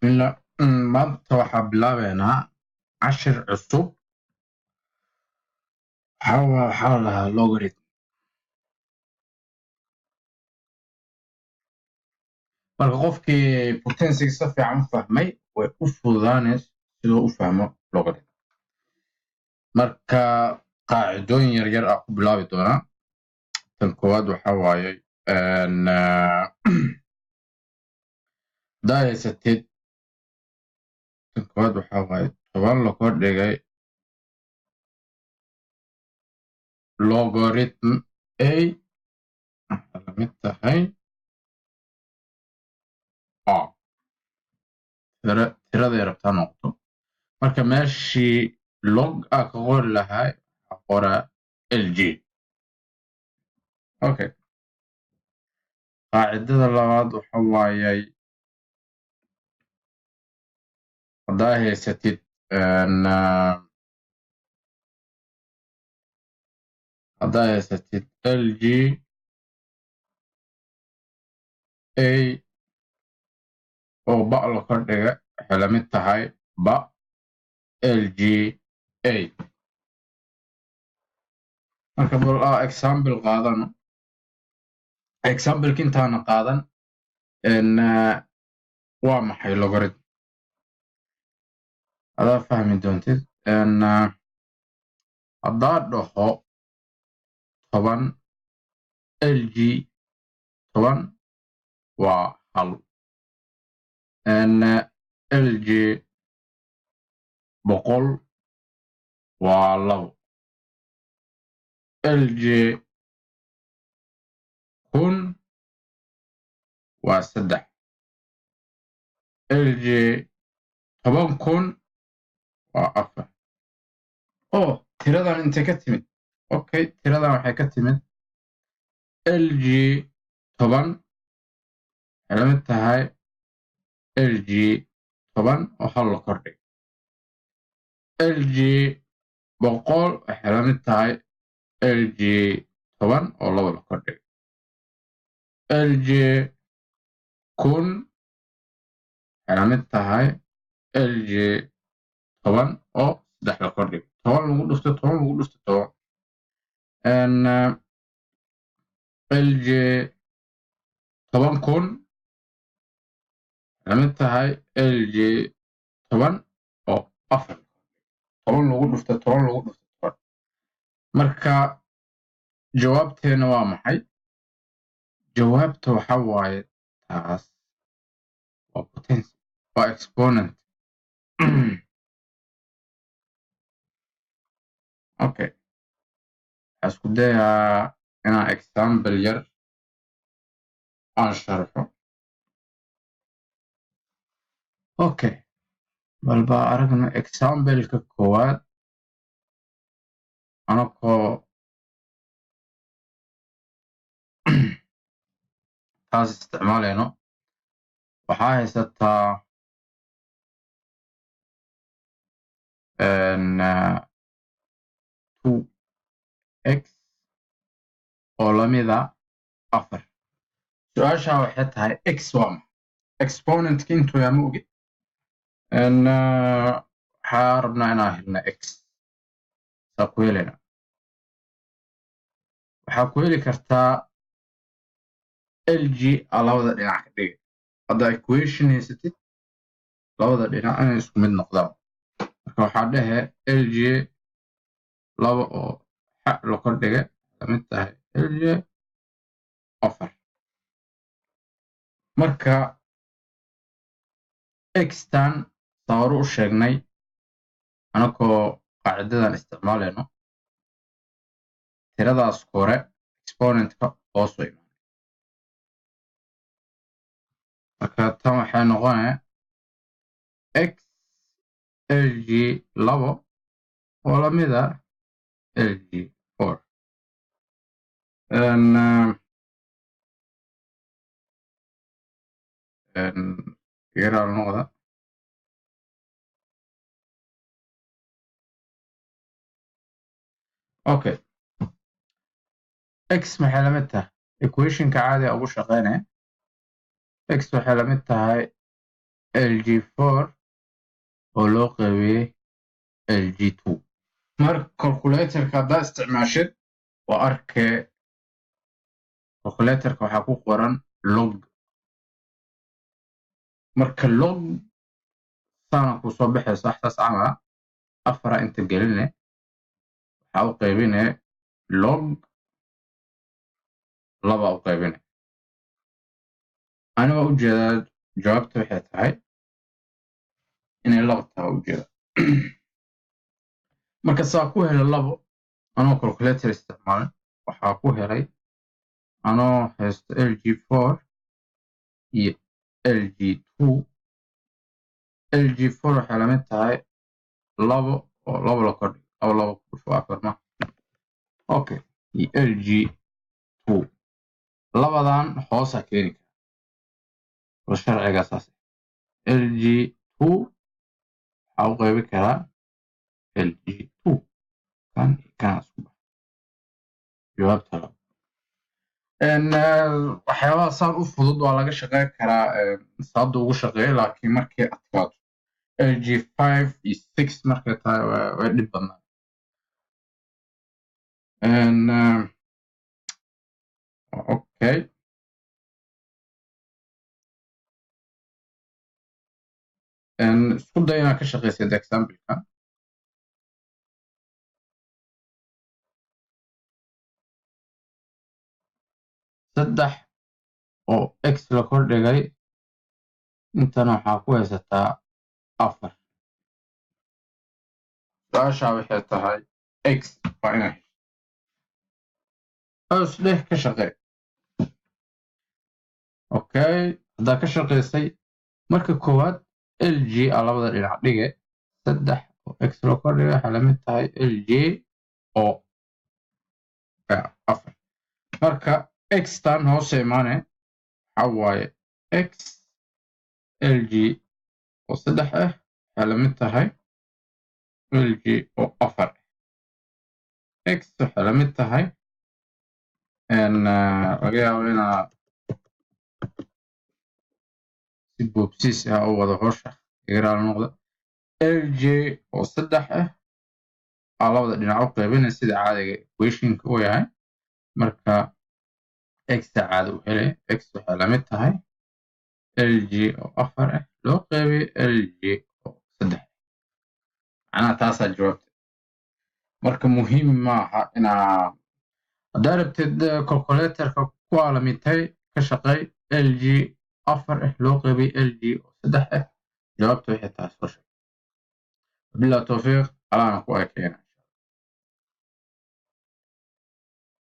Bismillah. Maanta waxaa bilaabeynaa cashir cusub. Waxaa la dhahaa logarithm. Marka qofkii potensiga si fiican u fahmay, way u fududaanaysa siduu u fahmo logarithm. Marka qaacidooyin yar yar ah ku bilaabi doonaa. Tan koowaad waxaa waaye, haddaa haysatid, tan koowaad waxaa waaye 10 la kordhigay logarithm a waxay la mid tahay a tiraday rabtaa noqoto. Marka meeshii log a ka qori lahaa, waxaa qoraa lg. Okay, qaacidada labaad waxa waayay, haddaa haysatid lg a oo ba la kordhiga, waxay la mid tahay ba lg a. Marka bal aa example qaadano. Exampleka intaana qaadan, waa maxay logarithm? Adaa fahmi doontid. Haddaa dhaho 10 lg 10 waa 1, lg 100 waa 2, lg 1000 waa 3, lg 10,000 waa 4. Oh, tiradan intay ka timid? Okay, tiradan waxay ka timid lg 10 waxay la mid tahay lg 10 oo 1 la kordhig, lg 100 waxay la mid tahay lg 10 oo 2 la kordhig, lg 1000 waxay la mid tahay lg 10 oo 3 la kordhig. 10 lagu dhufto 10 lagu dhufto 10. Lg 10,000 waxay la mid tahay lg 10 oo 4, 10 lagu dhufto 10 lagu dhufto 10. Marka jawaabteena waa maxay? Jawaabta waxa waaye taas waa potency, waa exponent. Okay, waxaa isku dayaa inaan example yar aan sharxo. Okay, bal baa aragno exampleka koowaad anakoo taas isticmaalayno. Waxaa haysataa 2x oo lamida 4. Su-aasha waxay tahay x waa maxay? Exponentka intuu yaa ma ogid. Waxaa rabnaa inaan helna x. Saa ku helayna, waxaa ku heli kartaa lg aa labada dhinac ka dhigay. Haddaa equation haysatid, labada dhinac inay isku mid noqdaan. Marka waxaa dhehe lg 2 oo xa la kordhigay la mid tahay lg 4. Marka xtan saa hore u sheegnay, anakoo qaacidadan isticmaalayno, tiradaas kore exponentka hoos u imaanay. Marka tan waxay noqonaya x lg 2 oo lamid ah lg 4. Yaraal noqda. Okay, x maxay la mid tahay? Equationka caadiga ugu shaqeynaya, x waxay la mid tahay LG4 oo loo qaybiyey LG2. Marka calculatorka haddaa isticmaashid, waa arkee calculatorka waxaa ku qoran log. Marka log saana ku soo baxayso, saas camal afara inta geline, waxaa u qaybine log 2 u qaybine. Ani waa ujeedaa jawaabta waxay tahay inay 2 tahay ujeeda. Marka saa ku helay 2 anoo calculator isticmaalin, waxaa ku helay anoo haysto LG4 iyo LG2. LG4 waxay la mid tahay 2 oo 2 la kordhigo, 2 2 ku dhufo 4 ma okay, iyo LG2 labadan hoosa keeni kara oo sharciga saas. LG2 waxaa u qaybi karaa LG2, kan iyo kan isku bax, jawaabta 2. Waxyaabaha saan u fudud waa laga shaqeyn karaa saada ugu shaqeeya, laakiin markay adkaato LG5 iyo 6 markay tahay way dhib badnaa. Okay, isku day inaad ka shaqeysid example-ka. 3 oo x la kordhigay, intana waxaa ku haysataa 4. Su-aasha waxay tahay x waa inaa hesho. Hoos dheh, ka shaqee. Okay, haddaa ka shaqeysay, marka koowaad LG a labada dhinac dhige. 3 oo x la kordhigay waxay la mid tahay LG oo 4. Marka x tan hoose imaane, waxaa waaye x LG oo 3 ah waxay la mid tahay LG oo 4 ah. X waxay la mid tahay, laga yaabo inaa si boobsiis ah u wado howsha, iga raali noqda. LG oo 3 ah aa labada dhinac u qaybinaya sida caadiga equationka uu yahay. Marka x caadi u helay, x waxay la mid tahay LG oo 4 ah loo qaybiyey LG oo 3. Macnaha taasaa jawaabta. Marka muhiim maaha inaa haddaa rabtid calculatorka ku alamitay ka shaqey. LG 4 ah loo qaybiyey LG oo 3 ah, jawaabta waxay tahay soo sheeg. Wabillahi tawfiiq, alaana ku ekeena.